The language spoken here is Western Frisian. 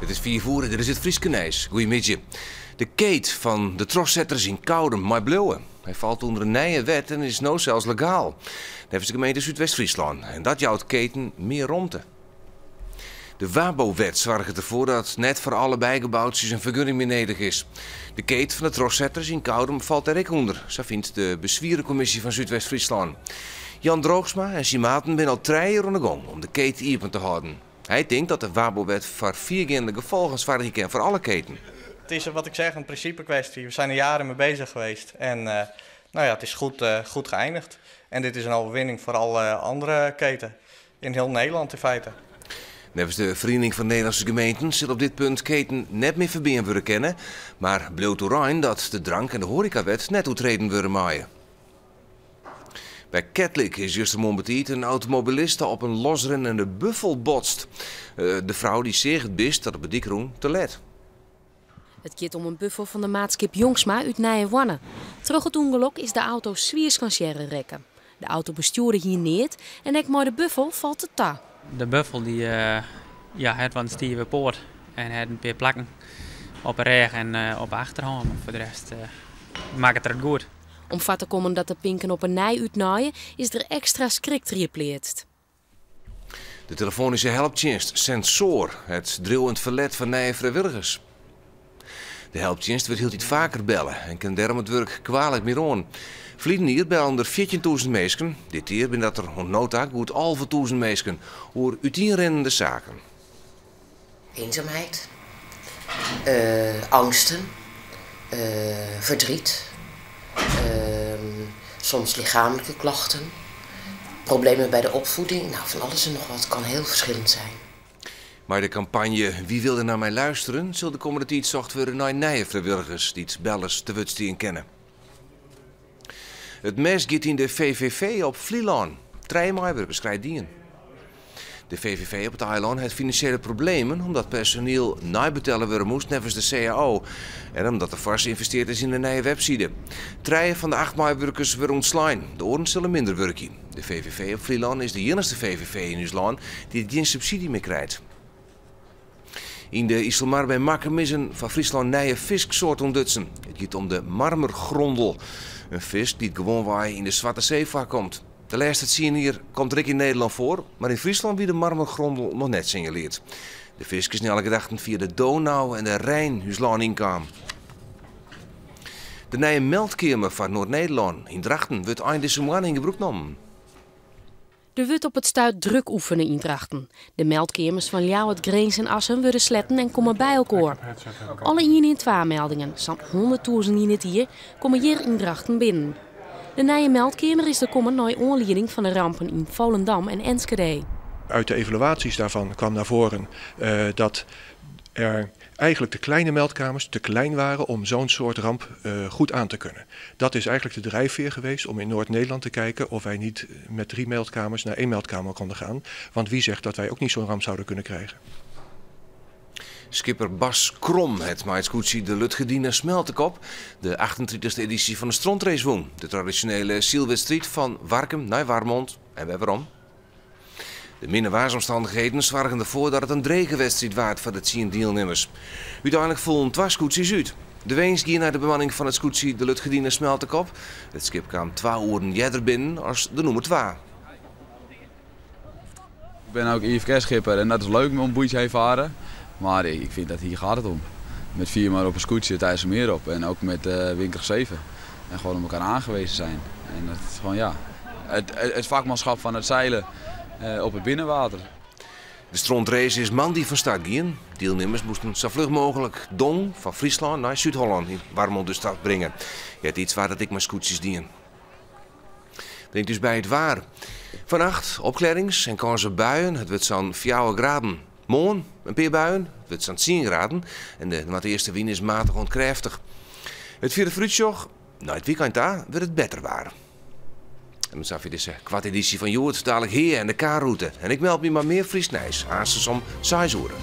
It is fiif oere, dit is it Fryske nijs. Goeiemiddei. De keet fan de trochsetters yn Koudum mei bliuwe. Hy falt ûnder in nije wet en is no sels legaal. Neffens de gemeente Súdwest-Fryslân. En dat jout keten mear romte. De Wabo-wet soarget derfoar dat net foar alle bygeboutsjes in fergunning mear nedich is. De keet fan de trochsetters yn Koudum falt dêr ek ûnder, sa fynt de beswierekommisje fan Súdwest-Fryslân. Jan Droogsma en syn maten binne al trije jier oan de gong om de keet iepen te hâlden. Hy tinkt dat de Wabo-wet foar fiergeande gefolgen soargje kin foar alle keten. Het is wat ik zeg een principe kwestie. We zijn er jaren mee bezig geweest en nou ja, het is goed, goed geëindigd. En dit is een overwinning voor alle andere keten. In hiel Nederland in feite. Neffens de Feriening fan Nederlânske Gemeenten sil op dit punt keten net mear ferbean wurde kinne, mar bliuwt oerein dat de drank en de hoarekawet net oertreden wurde meie. By Ketlik is justermoarn betiid in automobiliste op in losrinnende buffel botst. De frou dy seach it bist dat op 'e dyk rûn te let. It giet om in buffel fan de maatskip Jongsma út Nijehoarne. Troch it ûngelok is de auto swier skansearre rekke. De autobestjoerder hie neat en ek mei de buffel falt it ta. De buffel dy ja, hat wat in stive poat en hat in pear plakken op 'e rêch en op 'e achterhân, mar foar de rest makket er it goed. Om foar te kommen dat de pinken op 'e nij útnaaie, is der ekstra skriktrie pleatst. De telefoanyske helptsjinst Sensoor hat driuwend ferlet fan nije frijwilligers. De helptsjinst wurdt hieltyd faker belle en kin dêrom it wurk kwalik mear oan. Ferliden jier bellen der 14.000 minsken, dit jier binne dat der oant no ta goed 11.000 minsken oer útienrinnende saken. Eenzaamheid, angsten, verdriet, soms lichamelijke klachten, problemen bij de opvoeding. Nou, van alles en nog wat kan heel verschillend zijn. Mei de kampanje Wie wil er naar mij luisteren sil de kommende tiid socht wurde nei nije frijwilligers dy't bellers te wurd stean kinne. It mes giet yn de VVV op Flylân. Trije meiwurkers krije dien. De VVV op it eilân hat finansjele problemen omdat personiel neibetelle wurde moast neffens de cao en omdat der foars ynvesteard is yn in nije webside. Trije fan de acht meiwurkers wurde ûntslein, de oaren sille minder wurkje. De VVV op Flylân is de iennichste VVV yn ús lân dy't gjin subsydzje mear krijt. Yn de Iselmar by Makkum is in foar Fryslân nije fisksoart ûntdutsen. It giet om de marmergrondel, in fisk dy't gewoanwei yn de Swarte See foarkomt. De lêste tsien jier komt er ek yn Nederlân foar, mar yn Fryslân wie de marmergrondel noch net sinjaleard. De fisk is nei alle gedachten fia de Donau en de Rijn ús lân ynkaam. De nije meldkeamer foar Noard-Nederlân yn Drachten wurdt ein dizze moanne yn gebrûk nommen. Der wurdt op it stuit druk oefene yn Drachten. De meldkeamers fan Ljouwert, Grins en Assen wurde sletten en komme by elkoar. Alle ien ien twa meldingen, sa'n 100.000 yn it jier, komme hjir yn Drachten binnen. De nije meldkeamer is der kommen nei oanlieding fan de rampen yn Volendam en Enschede. Uit de evaluaties daarvan kwam naar voren dat er eigenlijk de kleine meldkamers te klein waren om zo'n soort ramp goed aan te kunnen. Dat is eigenlijk de drijfveer geweest om in Noord-Nederland te kijken of wij niet met drie meldkamers naar één meldkamer konden gaan. Want wie zegt dat wij ook niet zo'n ramp zouden kunnen krijgen? Skipper Bas Krom hat mei it skûtsje de Lutgerdina Smeltekop de 38e edysje fan de Strontrace wûn. De tradisjonele sylwedstriid fan Warkum nei Warmond en wer werom. De minne waarsomstannichheden soargen derfoar dat it in drege wedstriid waard foar de tsien dielnimmers. Uteinlik foelen twa skûtsjes út. De winst gie nei de bemanning fan it skûtsje de Lutgerdina Smeltekop. It skip kaam twa oeren earder binnen as de nûmer twa. Ik ben ook IFKS-schipper en dat is leuk om boeitje heen varen. Maar ik vind dat hier gaat het om. Met vier man op een skûtsje het IJsselmeer op en ook met windkracht 7. En gewoon op elkaar aangewezen zijn. En dat is gewoon ja, het vakmanschap van het zeilen op het binnenwater. De Strontrace is moandei fan start gien. Dielnimmers moasten sa fluch mooglik dong fan Fryslân nei Súd-Hollân yn Warmond dus ta bringe. Eartiids waard dat ek mei skûtsjes dien. Bringt ús by it waar. Fannacht opklearrings en kâns op buien. It wurdt sa'n 4 graden. Moarn in pear buien. It wurdt sa'n 10 graden en de noardeastewyn is matich oant krêftich. It fierdere foarútsjoch, nei it wykein ta wurdt it better waar. En oant safier dizze koarte edysje fan Hjoed, dalik Hea en de K-rûte. En ik meld my mei mear Frysk nijs, aanstens om seis oere.